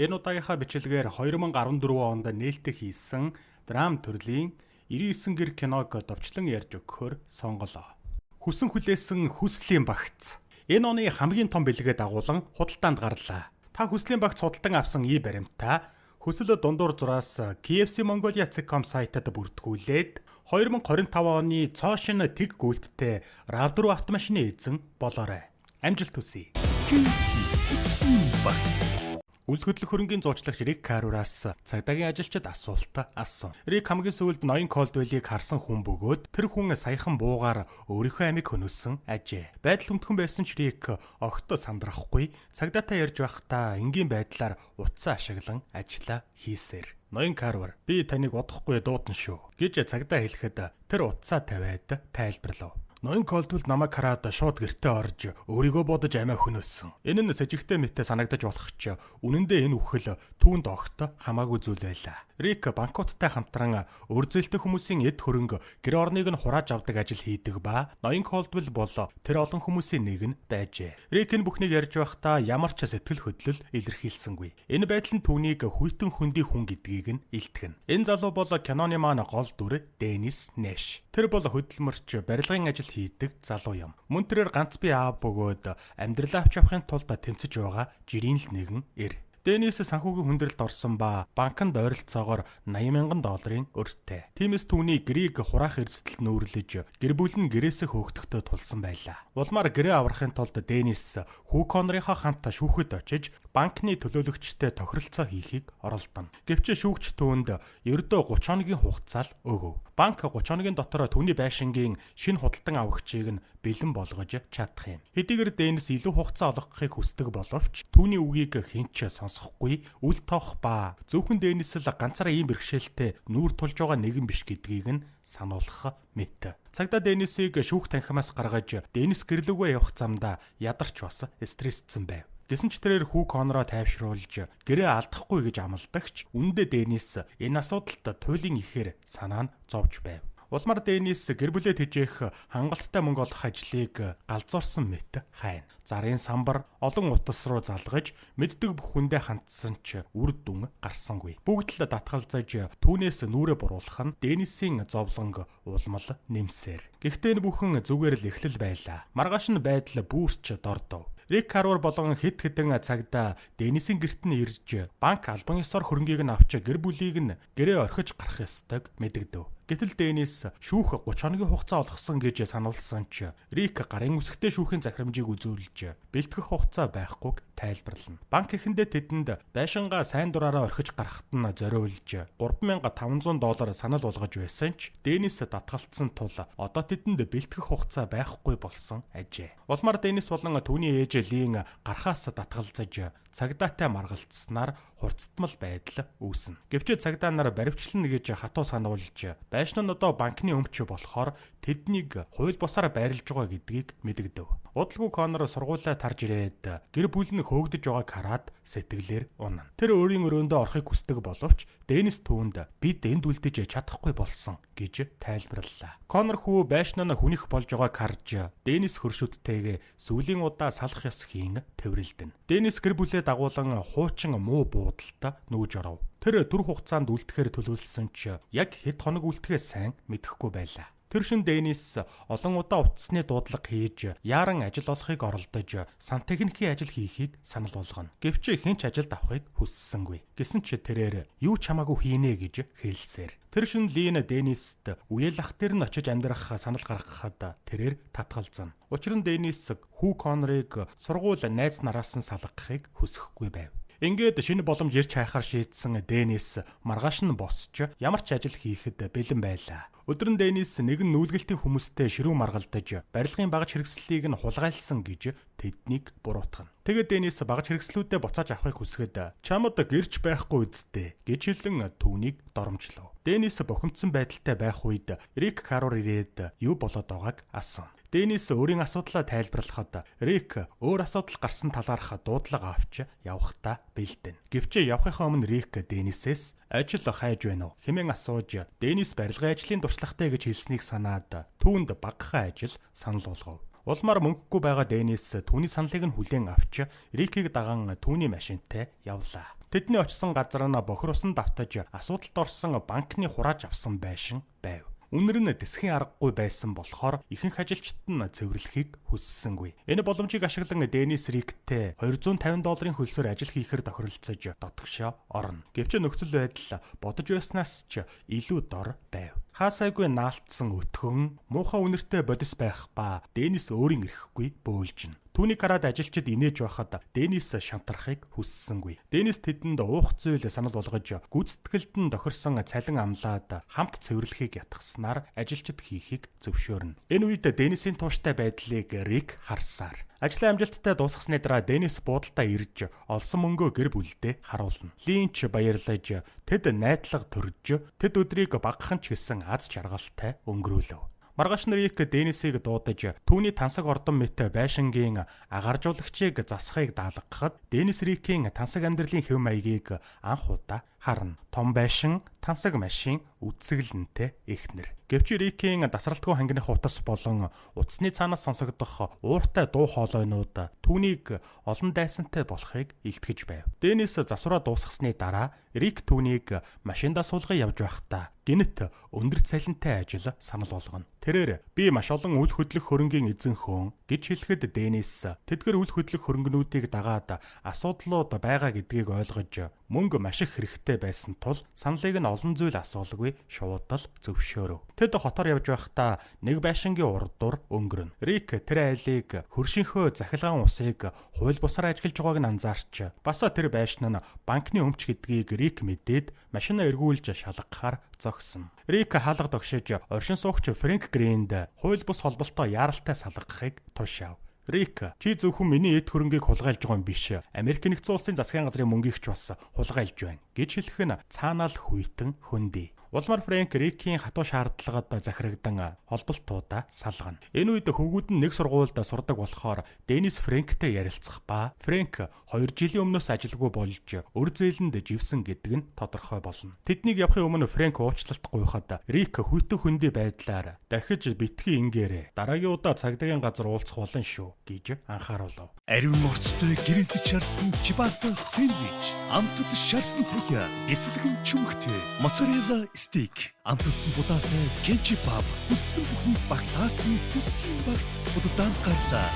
Энэ удаагийнхаа бичлэгээр 2014 онд нээлттэй хийсэн драм төрлийн 99 гэр киног товчлон ярьж өгөхөөр сонголоо. Хүсэн хүлээсэн хүслийн багц. Энэ оны хамгийн том бэлгээ дагуулan худалдаанд гарлаа. Та хүслийн багц худалдан авсан и баримтаа хүсэл дундуур зураас KFC Mongolia.com сайтад бүртгүүлээд 2025 оны цоо шинэ тэг гүйлттэй RAV4 автомашины эзэн болоорой. Амжилт хүсье. KFC хүслийн багц. Үл хөдлөх хөрөнгийн зуучлагч Рик Карураас цагдаагийн ажилчид асуулт асуув. Рик хамгийн сүүлд ноён Колдвеллийг харсан хүн бөгөөд тэр хүн саяхан буугаар өөрийнхөө амийг хөнөөсөн ажээ. Байдал хүндхэн байсан ч Рик огт сандрахгүй цагдаатай ярьж байхдаа энгийн байдлаар утсаа ашиглан ажлаа хийсээр. Ноён Карвар, "Би таныг удахгүй дуудана шүү" гэж цагдаа хэлэхэд тэр утсаа тавиад тайлбарлав. Ноён Колдвелл намайг хараад шууд гэртээ орж өөрийгөө бодож амиа хөнөөсөн. Энэ нь сэжигтэй мэтээ санагдаж болох ч үнэндээ энэ үхэл түүнд огт хамаагүй зүйл байлаа. Рик банкуудтай хамтран өөр зээлтэй хүмүүсийн эд хөрөнгө, гэр орныг нь хурааж авдаг ажил хийдэг ба ноён Колдвелл бол тэр олон хүмүүсийн нэг нь байжээ. Рик энэ бүхнийг ярьж байхдаа ямар ч сэтгэл хөдлөл илэрхийлсэнгүй. Энэ байдал нь түүнийг хүйтэн хөндий хүн гэдгийг нь илтгэнэ. Энэ залуу бол киноны маань гол дүр Деннис Нэш. Тэр бол хөдөлмөрч, барилгын ажил хийдэг залуу юм. Мөн тэрээр ганц бие аав бөгөөд амьдралаа авч явахын тулд тэмцэж байгаа жирийн л нэгэн эр. Деннис санхүүгийн хүндрэлд орсон ба банкнд ойролцоогоор 80 мянган долларын өрттэй. Тиймээс түүний гэрийг хураах эрсдэл нүүрлэж, гэр бүл нь гэрээсээ хөөгдөхтөө тулсан байлаа. Улмаар гэрээ аврахын тулд Деннис хүү Конорынхоо хамт шүүхэд очиж банкны төлөөлөгчтэй тохиролцоо хийхийг оролдоно. Гэвч шүүгч түүнд ердөө 30 хоногийн хугацаа л өгөв. Банк 30 хоногийн дотор түүний байшингийн шинэ худалдан авагчийг нь бэлэн болгож чадах юм. Хэдийгээр Деннис илүү хугацаа олгохыг хүсдэг боловч түүний үгийг хэн ч сонсохгүй, үл тоох ба зөвхөн Деннис л ганцаараа ийм бэрхшээлтэй нүүр тулж байгаа нэгэн биш гэдгийг нь сануулах мэт. Цагдаа Деннисийг шүүх танхимаас гаргаж, Деннис гэр лүүгээ явах замдаа ядарч бас стрессдсэн байв. Гэсэн ч тэрээр хүү Конороо тайвшруулж, гэрээ алдахгүй гэж амладагч үнэндээ Деннис энэ асуудалд туйлын ихээр санаа нь зовж байв. Улмаар Деннис гэр бүлээ тэжээх хангалттай мөнгө олох ажлыг галзуурсан мэт хайна. Зарын самбар олон утас руу залгаж, мэддэг бүх хүндээ хандсан ч үр дүн гарсангүй. Бүгд л татгалзаж, түүнээс нүүрээ буруулах нь Деннисийн зовлонг улмал нэмсээр. Гэхдээ энэ бүхэн зүгээр л эхлэл байлаа. Маргааш нь байдал бүрч дордов. Рик Карвар болон хэд хэдэн цагдаа Деннисийн гэрт нь ирж, банк албан ёсоор хөрөнгийг нь авч, гэр бүлийг нь гэрээ орхиж гарах ёстойг мэдэгдэв. Гэтэл Деннис шүүх 30 хоногийн хугацаа олгосон гэж сануулсан ч Рик гарын үсгтэй шүүхийн захирамжийг үзүүлж, бэлтгэх хугацаа байхгүйг тайлбарлана. Банк эхэндээ тэдэнд байшингаа сайн дураараа орхиж гарахад нь зориулж 3500 доллар санал болгож байсан ч Деннис татгалцсан тул одоо тэдэнд бэлтгэх хугацаа байхгүй болсон ажээ. Улмаар Деннис болон түүний ээж Лин гарахаас татгалзаж, цагдаатай маргалцсанаар хурцтмал байдал үүснэ. Гэвч цагдаа нар баривчлана гэж хатуу сануулж, байшин нь одоо банкны өмч болохоор тэднийг хууль бусаар байрлаж байгаа гэдгийг мэдэгдэв. Удалгүй Конор сургуулиа тарж ирээд, гэр бүл нь хөөгдөж байгааг хараад сэтгэлээр унана. Тэр өөрийн өрөөндөө орохыг хүсдэг боловч Деннис түүнд бид энд үлдэж чадахгүй болсон гэж тайлбарлалаа. Конор хүү байшин нь хүнийх болж байгааг харж, Деннис хөршүүдтэйгээ сүүлийн удаа салах ёс хийн тэврэлдэнэ. Деннис гэр бүлээ дагуулan хуучин муу буудалд нүүж оров. Тэр түр хугацаанд үлдэхээр төлөвлөсөн ч яг хэд хоног үлдэхээ сайн мэдэхгүй байлаа. Тэр шөнө Деннис олон удаа утасны дуудлага хийж, яаран ажил олохыг оролдож, сантехникийн ажил хийхийг санал болгоно. Гэвч хэн ч ажилд авахыг хүссэнгүй. Гэсэн ч тэрээр юу ч хамаагүй хийнэ гэж хэлсээр. Тэр шөнө Лин Деннист үеэл ах дээр нь очиж амьдрах санал гаргахад тэрээр татгалзана. Учир нь Деннис хүү Конорыг сургууль найз нараас нь салгахыг хүсэхгүй байв. Ингээд шинэ боломж ирж хайхаар шийдсэн Деннис маргааш нь босч, ямар ч ажил хийхэд бэлэн байлаа. Өдөр нь Деннис нэгэн нүүлгэлтийн хүмүүстэй ширүүн маргалдаж, барилгын багаж хэрэгслийг нь хулгайлсан гэж тэднийг буруутгана. Тэгээд Деннис багаж хэрэгслүүдээ буцааж авахыг хүсэхэд "Чамд гэр ч байхгүй биз дээ" гэж хэлэн түүнийг доромжлов. Деннис бухимдсан байдалтай байх үед Рик Карур ирээд юу болоод байгааг асуув. Деннис өөрийн асуудлаа тайлбарлахад Рик өөр асуудал гарсан талаарх дуудлага авч явахдаа бэлдэнэ. Гэвч явахынхаа өмнө Рик Деннисээс ажил хайж байна уу хэмээн асууж, Деннис барилгын ажлын туршлагатай гэж хэлснийг санаад түүнд багахан ажил санал болгов. Улмаар мөнгөгүй байгаа Деннис түүний саналыг нь хүлээн авч, Рикийг даган түүний машинтай явлаа. Тэдний очсон газар нь бохир усан давтаж асуудалд орсон банкны хурааж авсан байшин байв. Үнэр нь тэсхийн аргагүй байсан болохоор ихэнх ажилчид нь цэвэрлэхийг хүссэнгүй. Энэ боломжийг ашиглан Денис Риктэй $250 хөлсөөр ажил хийхээр тохиролцож дотгошоо орно. Гэвч нөхцөл байдал бодож байснаас ч илүү дор байв. Хаасайгүй наалтсан өтгөн муухай үнэртэй бодис байх ба Денис өөрийн эрэхгүй бөөлжинэ. Түүнийг хараад ажилчид инээж байхад Денис шантархыг хүссэнгүй. Денис тэдэнд уух зүйл санал болгож гүйцэтгэлд нь тохирсон цалин амлаад хамт цэвэрлэхийг ятгахснаар ажилчид хийхийг зөвшөөрнө. Энэ үед Денисийн тууштай байдлыг Рик харсаар ажлаа амжилттай дуусгасны дараа Денис буудалдаа ирж олсон мөнгөө гэр бүлдээ харуулна. Линч баярлаж тэд найдлага төрж тэд өдрийг багахан ч гэсэн аз жаргалтай өнгөрүүлв. Маргааш нь Рик Денисийг дуудаж түүний тансаг ордон мэт байшингийн агааржуулагчийг засахыг даалгахад Денис Рикийн тансаг амьдралын хэв маягийг анх удаа харна. Том байшин, тансаг машин, үзэсгэлэнтэй эхнэр. Гэвч Рикийн дасралтгүй хангины хутас болон утасны цаанаас сонсогдох ууртай дуу хоолойнууд түүнийг олон дайсантай болохыг илтгэж байв. Денис засвараа дуусгасны дараа Рик түүнийг машиндаа суулган явж байхдаа гинэт өндөр цалинтай ажил санал болгоно. Тэрээр би маш олон үл хөдлөх хөрөнгийн эзэн хөөн гэж хэлэхэд Денис тэдгэр үл хөдлөх хөрөнгөнүүдийг дагаад асуудлууд байгаа гэдгийг ойлгож мөнгө маш их хэрэгтэй байсан тул саналыг нь олон зүйл асуулгүй шууд л зөвшөөрөв. Тэд хотоор явж байхдаа нэг байшингийн урд дур өнгөрнө. Рик тэр айлыг хөршийнхөө захилгаан усыг хууль бусаар ажиглаж байгааг нь анзаарч бас тэр байшин нь банкны өмч гэдгийг Рик мэдээд машинаа эргүүлж шалгахаар зогсон. Рик хаалга догшиж оршин суугч Фрэнк Гринд хууль бус холболтоо яаралтай салгахыг тушаав. Рик, чи зөвхөн миний эд хөрөнгийг хулгайлж байгаа юм биш. Америк нэгдсэн улсын засгийн газрын мөнгийг ч бас хулгайлж байна гэж хэлэх нь цаанаал хүйтэн хөндий. Улмаар Фрэнк Рикийн хатуу шаардлагад захирагдан холболтуудаа салгана. Энэ үед хөвгүүд нь нэг сургуульд сурдаг болохоор Денис Фрэнктэй ярилцах ба Фрэнк 2 жилийн өмнөөс ажилгүй болж өр зээлэнд живсэн гэдэг нь тодорхой болно. Тэднийг явахын өмнө Фрэнк уучлалт гуйхад Рик хүйтэн хөндий байдлаар дахиж битгий ингээрэ. Дараагийн удаа цагдаагийн газар уулзах болно шүү гэж анхааруулв. Ариун орцтой гэрэлтэж шарсан чибата сэндвич, амтд шарсан тахиа, эсэлгэн чүмхтэй, моцарелла стейк, амталсан будаатай кенчи паб, хүссэн бүхнийг багтаасан хүслийн багц худалдаанд гарлаа.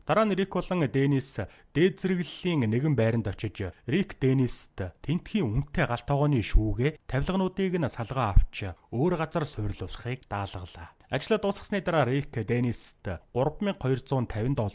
Дараа нь Рик болон Денис дээд зэрэглэлийн нэгэн байранд очиж Рик Денист тентхийн үнэтэй гал тогооны шүүгээ тавилгануудыг нь салгаа авч өөр газар суйрлуулахыг даалгалаа. Ажлаа дуусгасны дараа Рик Денист $3250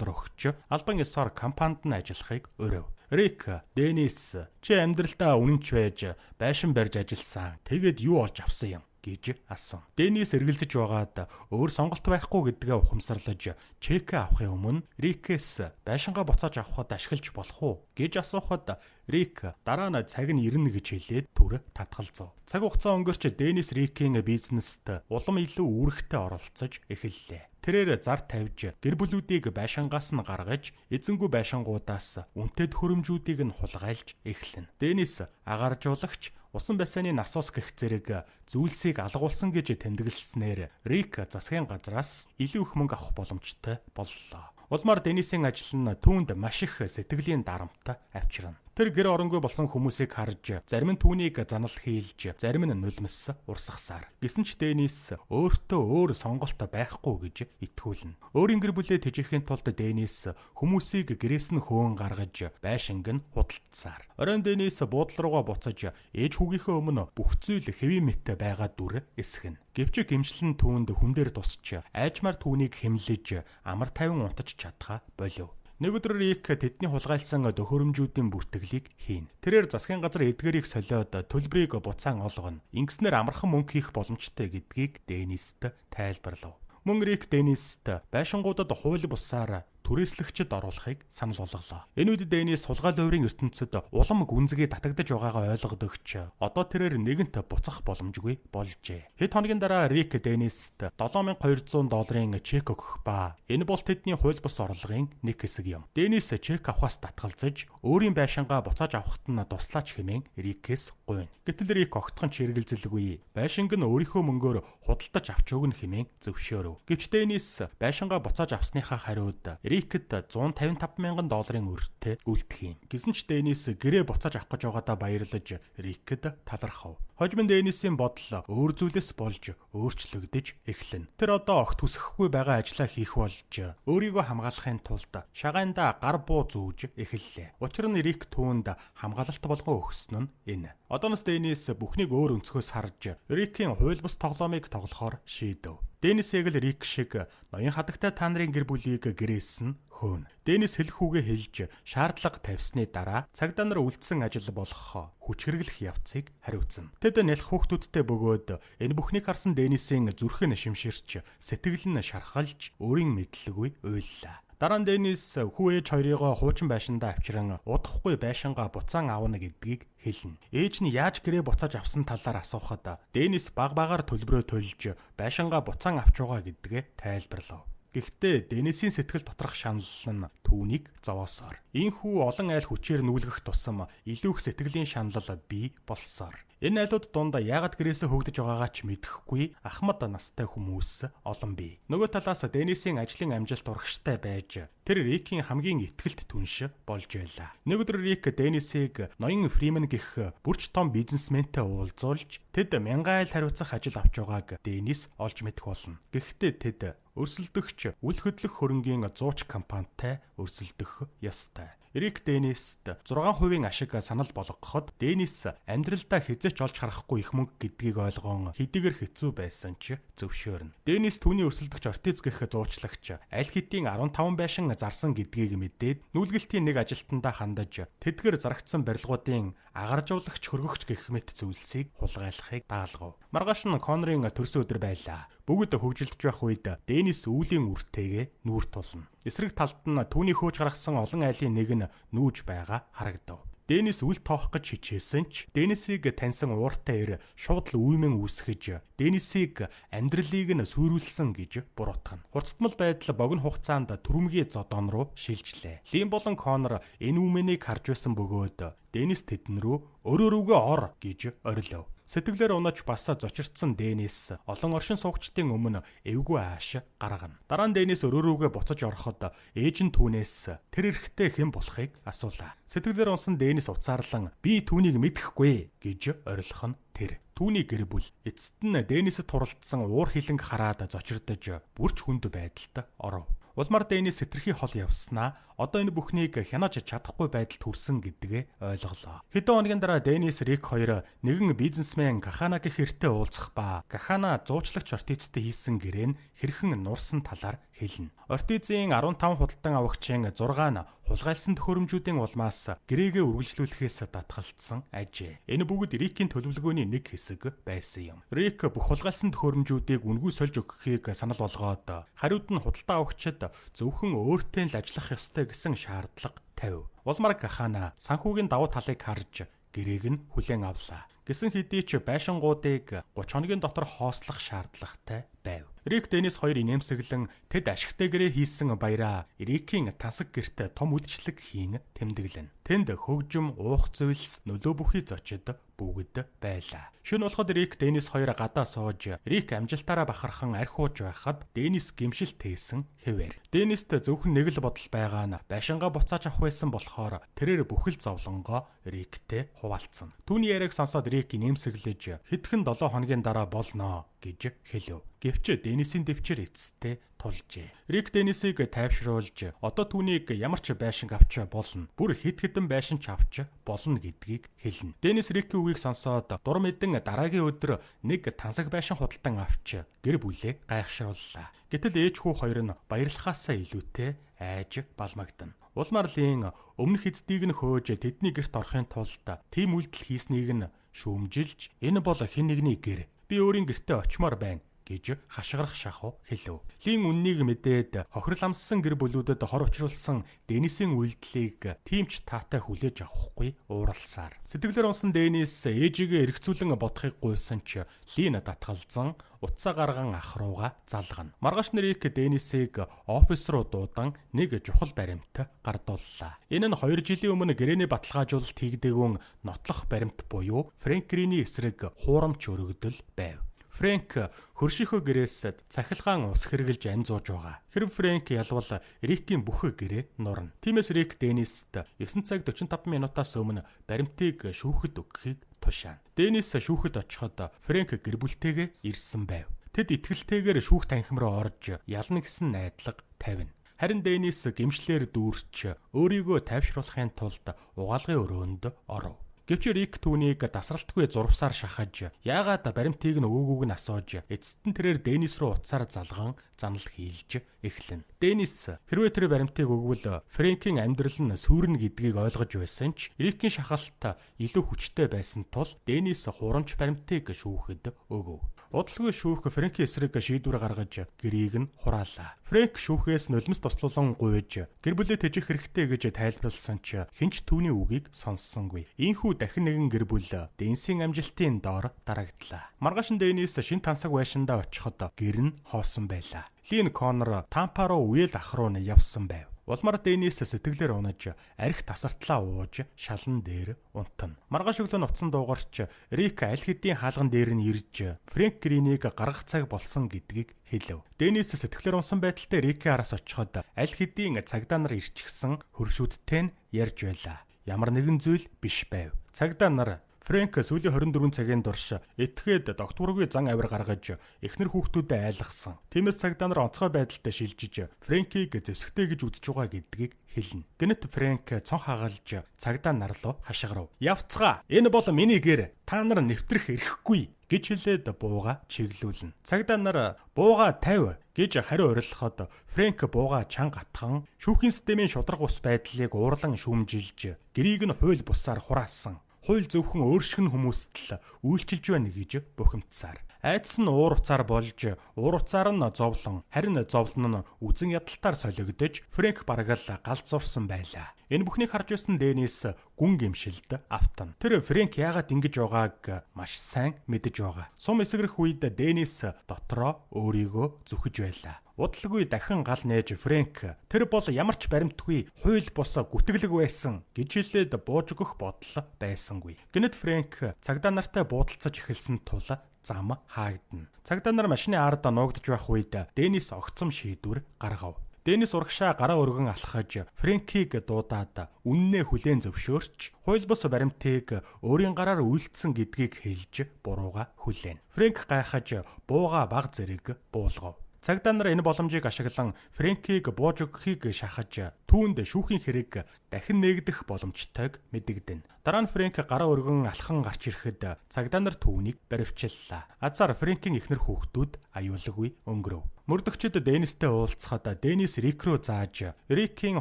өгч албан ёсоор компанид нь ажиллахыг уриав. Рик, Денис, чи амьдралдаа үнэнч байж байшин барьж ажилласан. Тэгээд юу олж авсан юм гэж асуув. Денис эргэлзэж байгаад өөр сонголт байхгүй гэдгээ ухамсарлаж чекээ авахын өмнө Рикээс байшингаа буцааж авахад ашиглаж болох уу гэж асуухад Рик дараа нь цаг нь ирнэ гэж хэлээд түр татгалзав. Цаг хугацаа өнгөрч Денис Рикийн бизнест улам илүү үүрэгтэй оролцож эхэллээ. Тэрээр зар тавьж гэр бүлүүдийг байшингаас нь гаргаж эзэнгүй байшингуудаас үнэтэй төхөөрөмжүүдийг нь хулгайлж эхэлнэ. Денис агааржуулагч усан байсааны насос гэх зэрэг зүйлсийг алгуулсан гэж тэмдэглэснээр Рик засгийн газраас илүү их мөнгө авах боломжтой боллоо. Улмаар Денисийн ажил нь түүнд маш их сэтгэлийн дарамт авчирна. Тэр гэр оронгүй болсон хүмүүсийг харж зарим нь түүнийг занал хийлж, зарим нь нулимс урсгасаар. Гэсэн ч Денис өөртөө өөр сонголт байхгүй гэж итгүүлнэ. Өөрийн гэр бүлээ тэжээхийн тулд Денис хүмүүсийг гэрээс нь хөөн гаргаж байшинг нь худалдсаар. Оройн Денис буудлын руугаа буцаж ээж хүүгийнхээ өмнө бүх зүйл хэвийн мэт байгаа дүр эсгэнэ. Гэвч гэмшлэн түүнд хүн дээр тусч айжмаар түүнийг хэмлэж амар тайван унтаж чадхаа болов. Нэг өдөр Рик тэдний хулгайлсан төхөөрөмжүүдийн бүртгэлийг хийнэ. Тэрээр засгийн газар эдгээрийг солиод төлбөрийг буцаан олгоно. Ингэснээр амархан мөнгө хийх боломжтой гэдгийг Денист тайлбарлав. Мөн Рик Денист байшингуудад хууль бусаар түрээслэгчид оруулахыг санал болголоо. Энэ үед Денис сулгаал хувирын ертөнцид улам гүнзгий татагдаж байгаагаа ойлгодогч одоо тэрээр нэгэнт буцах боломжгүй болжээ. Хэд хоногийн дараа Рик Денист $7200 чек өгөх ба энэ бол тэдний хууль бус орлогын нэг хэсэг юм. Денис чек авахаас татгалзаж өөрийн байшингаа буцааж авахт нь туслаач хэмээн Рикээс гуйна. Гэтэл Рик огтхон ч эргэлзэлгүй. Байшинг нь өөрийнхөө мөнгөөр худалдаж авч өгнө хэмээн зөвшөөрөв. Гэвч Денис байшингаа буцааж авсныхаа хариуд Рик Рикэд 155 мянган долларын өртөө үлдэх юм. Гэсэн ч Денис гэрээ буцааж авах гэж байгаадаа баярлаж Рикэд талархав. Хожим нь Денисийн бодол өөр зүйлээс болж өөрчлөгдөж эхэлнэ. Тэр одоо огт хүсэхгүй байгаа ажлаа хийх болж өөрийгөө хамгаалахын тулд шагаандаа гар буу зүүж эхэллээ. Учир нь Рик түүнд хамгаалалт болгон өгсөн нь энэ. Одооноос Денис бүхнийг өөр өнцгөөс харж Рикийн хууль бус тоглоомыг тоглохоор шийдэв. Денис яг л Рик шиг ноён хадагтай та нарын гэр бүлийг гэрээс нь хөөнө. Денис хэлэх үгээ хэлж шаардлага тавьсны дараа цагдаа нар үлдсэн ажил болох хүч хэрэглэх явцыг хариуцна. Тэд нялх хүүхдүүдтэй бөгөөд энэ бүхнийг харсан Денисийн зүрх нь шимширч, сэтгэл нь шархалж, өөрийн мэдлгүй уйллаа. Дараа нь Денис хүү ээж хоёрыгоо хуучин байшиндаа авчиран удахгүй байшингаа буцаан авна гэдгийг хэлнэ. Ээж нь яаж гэрээ буцааж авсан талаар асуухад Денис баг багаар төлбөрөө төлж байшингаа буцаан авч байгаа гэдгээ тайлбарлав. Гэхдээ Денисийн сэтгэл доторх шанал нь түүнийг зовоосоор. Ийнхүү олон айл хүчээр нүүлгэх тусам илүү их сэтгэлийн шаналл бий болсоор. Энэ айлууд дунд яагаад гэрээсээ хөөгдөж байгаагаа ч мэдэхгүй ахмад настай хүмүүс олон бий. Нөгөө талаас Денисийн ажлын амжилт урагштай байж тэр Рикийн хамгийн итгэлт түнш болж байлаа. Нэг өдөр Рик Денисийг ноён Фримен гэх бүрч том бизнесментэй уулзуулж тэд мянган айл хариуцах ажил авч байгааг Денис олж мэдэх болно. Гэхдээ тэд өрсөлдөгч үл хөдлөх хөрөнгийн зууч компанитай өрсөлдөх ёстой. Рик Денист 6% ашиг санал болгоход Денис амьдралдаа хэзээ ч олж харахгүй их мөнгө гэдгийг ойлгон хэдийгээр хэцүү байсан ч зөвшөөрнө. Денис түүний өрсөлдөгч Ортиз гэх зуучлагч аль хэдийн 15 байшин зарсан гэдгийг мэдээд нүүлгэлтийн нэг ажилтнандаа хандаж тэдгээр зарагдсан барилгуудын агаржуулагч хөргөгч гэх мэт зүйлсийг хулгайлахыг даалгав. Маргааш нь Конорын төрсөн өдөр байлаа. Бүгд хөгжилдөж байх үед Денис үүлийн үртэйгээ нүүр тулна. Эсрэг талд нь түүний хөөж гаргасан олон айлын нэг нь нүүж байгаа харагдав. Денис үл тоох гэж хичээсэн ч Денисийг таньсан ууртай эр шууд л үймэн үүсгэж Денисийг амьдралыг нь сүйрүүлсэн гэж буруутгана. Хурцтмал байдал богино хугацаанд түрэмгий зодоон руу шилжлээ. Лин болон Конор энэ үймэнийг харж байсан бөгөөд Денис тэдэн рүү өөрөө рүүгээ ор гэж орилов. Сэтгэлээр унаж бас зочирдсан Денис олон оршин суугчдын өмнө эвгүй ааш гаргана. Дараа нь Денис өрөө рүүгээ буцаж ороход ээж нь түүнээс тэр эрэгтэй хэн болохыг асуулаа. Сэтгэлээр унсан Денис уцаарлан би түүнийг мэдэхгүй гэж орилох нь тэр. Түүний гэр бүл эцэст нь Денисэд хуралдсан уур хилэнг хараад зочирдож бүрч хүнд байдалд оров. Улмаар Денис хэтэрхий хол явснаа одоо энэ бүхнийг хянаж чадахгүй байдалд хүрсэн гэдгээ ойлголоо. Хэдэн хоногийн дараа Денис Рик хоёр нэгэн бизнесмен Кахана гэх эртээ уулзах ба Кахана зуучлагч Ортизтэй хийсэн гэрээ нь хэрхэн нурсан талаар хэлнэ. Ортизийн 15 худалдан авагчийн 6 нь хулгайлсан төхөөрөмжүүдийн улмаас гэрээгээ үргэлжлүүлэхээс татгалцсан ажээ. Энэ бүгд Рикийн төлөвлөгөөний нэг хэсэг байсан юм. Рик бүх хулгайлсан төхөөрөмжүүдийг үнэгүй сольж өгөхийг санал болгоод хариуд нь худалдан авагчид зөвхөн өөртөө л ажиллах ёстой гэсэн шаардлага тавив. Улмаар Кахана санхүүгийн давуу талыг харж гэрээг нь хүлээн авлаа. Гэсэн хэдий ч байшингуудыг 30 хоногийн дотор хоослох шаардлагатай байв. Рик Денис хоёр инээмсэглэн тэд ашигтай гэрээ хийсэн баяраа Рикийн тансаг гэртээ том үдшилэг хийн тэмдэглэнэ. Тэнд хөгжим, уух зүйлс, нөлөө бүхий зочид бүгд байлаа. Шөнө болоход Рик Денис хоёр гадаа сууж Рик амжилтаараа бахархан архи ууж байхад Денис гэмшил тээсэн хэвээр. Денист зөвхөн нэг л бодол байгаа нь байшингаа буцааж авах байсан болохоор тэрээр бүхэл зовлонгоо Риктэй хуваалцсан. Түүний яриаг сонсоод Рик инээмсэглэж хэдхэн 7 хоногийн дараа болно гэж хэлв. Гэвч Денисийн дэвчээр эцэстээ тулжээ. Рик Денисийг тайвшруулж одоо түүнийг ямар ч байшинг авч болно. Бүр хэд хэдэн байшин ч авч болно гэдгийг хэлнэ. Денис Рикийн үгийг сонсоод дур мэдэн дараагийн өдөр нэг тансаг байшин худалдан авч гэр бүлээ гайхшрууллаа. Гэтэл ээж хүү хоёр нь баярлахаасаа илүүтэй айж балмагдана. Улмаар Лин өмнөх эздийг нь хөөж тэдний гэрт орохын тулд тийм үйлдэл хийснийг нь шүүмжилж энэ бол хэн нэгний гэр. Би өөрийн гэртээ очимоор байна гэж хашгирах шахуу хэлв. Лин үннийг мэдээд хохирол амссан гэр бүлүүдэд хор учруулсан Денисийн үйлдэлийг тийм ч таатай хүлээж авахгүй ууралсаар. Сэтгэлээр унсан Денис ээжигээ эргцүүлэн бодохыг гуйсан ч Лин татгалзан утсаа гарган ах руугаа залгана. Маргааш нь Рик Денисийг офис руу дуудан нэг чухал баримт гардууллаа. Энэ нь 2 жилийн өмнө гэрээний баталгаажуулалт хийгдээгүй нотлох баримт буюу Фрэнк Грины эсрэг хуурамч өргөдөл байв. Фрэнк хөршийнхөө гэрээс цахилгаан ус хэрглэж ань зууж байгаа. Хэрв Фрэнк ялвал Рикийн бүх гэрээ нурна. Тиймээс Рик Денист 9 цаг 45 минутаас өмнө баримтыг шүүхэд өгөхийг тушаана. Денис шүүхэд очиход Фрэнк гэр бүлтэйгээ ирсэн байв. Тэд итгэлтэйгээр шүүх танхим руу орж ялна гэсэн найдлага тавина. Харин Денис гэмшлээр дүүрч өөрийгөө тайвшруулахын тулд угаалгын өрөөнд оров. Гэвч Рик түүнийг дасралтгүй зурвсаар шахаж, яагаад баримтыг нь өгөөгүйг нь асууж, эцэст нь тэрээр Денис рүү утсаар залган занал хийлж эхлэнэ. Денис хэрвээ тэр баримтыг өгвөл Фрэнкийн амьдрал нь сүйрнэ гэдгийг ойлгож байсан ч Рикийн шахалт илүү хүчтэй байсан тул Денис хуурамч баримтыг шүүхэд өгөв. Удалгүй шүүх Фрэнкийн эсрэг шийдвэр гаргаж гэрээг нь хураалаа. Фрэнк шүүхээс нулимс туслуулан гуйж гэр бүлээ тэжих хэрэгтэй гэж тайлбарласан ч хэн ч түүний үгийг сонссонгүй. Ийнхүү дахин нэгэн гэр бүл Денисийн амжилтын доор дарагдлаа. Маргааш нь Денис шинэ тансаг байшиндаа очиход гэр нь хоосон байлаа. Лин Коннор Тампа руу үеэл ах руу нь явсан байв. Улмаар Денис сэтгэлээр унаж архи тасартлаа ууж шалан дээр унтана. Маргааш өглөө нь утсан дуугарч Рик аль хэдийн хаалган дээр нь ирж Фрэнк Гринийг гаргах цаг болсон гэдгийг хэлэв. Денис сэтгэлээр унсан байдалтай Рикийн араас очиход аль хэдийн цагдаа нар ирчихсэн хөршүүдтэй нь ярьж байлаа. Ямар нэгэн зүйл биш байв. Цагдаа нар Фрэнк сүүлийн 24 цагийн турш этгээд догтворгүй зан авир гаргаж эхнэр хүүхдүүдэд айлгасан. Тиймээс цагдаа нар онцгой байдалтай шилжиж Фрэнкийг зэвсэгтэй гэж үзэж байгаа гэдгийг хэлнэ. Гэнэт Фрэнк цонх хагалж цагдаа нар руу хашгирав. "Явцгаа. Энэ бол миний гэр. Та нар нэвтрэх эрхгүй" гэж хэлээд бууга чиглүүлнэ. Цагдаа нар бууга 50 гэж хариу орилоход Фрэнк бууга чанга атхан шүүхийн системийн шударга ус байдлыг уурлан шүүмжилж гэрийг нь хууль бусаар хураасан. Хууль зөвхөн өөршгөн хүмүүст л үйлчилж байна гэж бухимдсаар. Айдас нь уур уцаар болж, уур уцаар нь зовлон, харин зовлон нь үзэн ядалтаар солигдож, Фрэнк бараг л галз зурсан байлаа. Энэ бүхнийг харж байсан Денис гүн гэмшилд автана. Тэр Фрэнк яагаад ингэж байгааг маш сайн мэдэж байгаа. Сум эсгэрэх үед Денис дотроо өөрийгөө зүхэж байлаа. Удалгүй дахин гал нээж Фрэнк тэр бол ямар ч баримтгүй хууль бус гүтгэлэг байсан гэж хэлээд бууж өгөх бодол байсангүй. Гэнэт Фрэнк цагдаа нартай буудалцаж эхэлсэн тул зам хаагдана. Цагдаа нар машины ард нуугдж байх үед Денис огцом шийдвэр гаргав. Денис урагшаа гараа өргөн алхаж Фрэнкийг дуудаад үннээ хүлээн зөвшөөрч хууль бус баримтыг өөрийн гараар үйлдсэн гэдгийг хэлж бурууга хүлээнэ. Фрэнк гайхаж бууга баг зэрэг буулгав. Цагдаа нар энэ боломжийг ашиглан Фрэнкийг бууж өгөхийг шахаж түүнд шүүхийн хэрэг дахин нээгдэх боломжтойг мэдэгдэнэ. Дараа нь Фрэнк гараа өргөн алхан гарч ирэхэд цагдаа нар түүнийг баривчлалаа. Азар Фрэнкийн эхнэр хүүхдүүд аюулгүй өнгөрөв. Мөрдөгчид Денистэй уулзахад Денис Рик рүү зааж Рикийн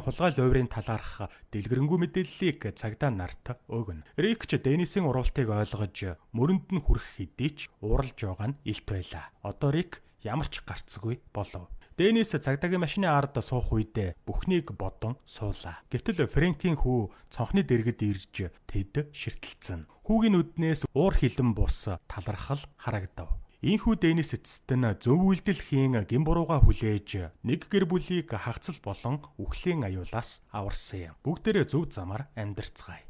хулгай луйврын талаарх дэлгэрэнгүй мэдээллийг цагдаа нарт өгнө. Рик ч Денисийн уруултыг ойлгож мөрөнд нь хүрэх хэдий ч ууралж байгаа нь илт байлаа. Одоо Рик ямар ч гарцгүй болов. Денис цагдаагийн машины ард суух үедээ бүхнийг бодон суулаа. Гэвтэл Фрэнкийн хүү цонхны дэргэд ирж тэд ширтэлцэн. Хүүгийн нүднээс уур хилэн бус талархал харагдав. Ийхүү Денис эцэст нь зөв үйлдэл хийн гэм бурууга хүлээж нэг гэр бүлийг хагацал болон үхлийн аюулаас аварсан юм. Бүгдээрээ зөв замаар амьдарцгаая.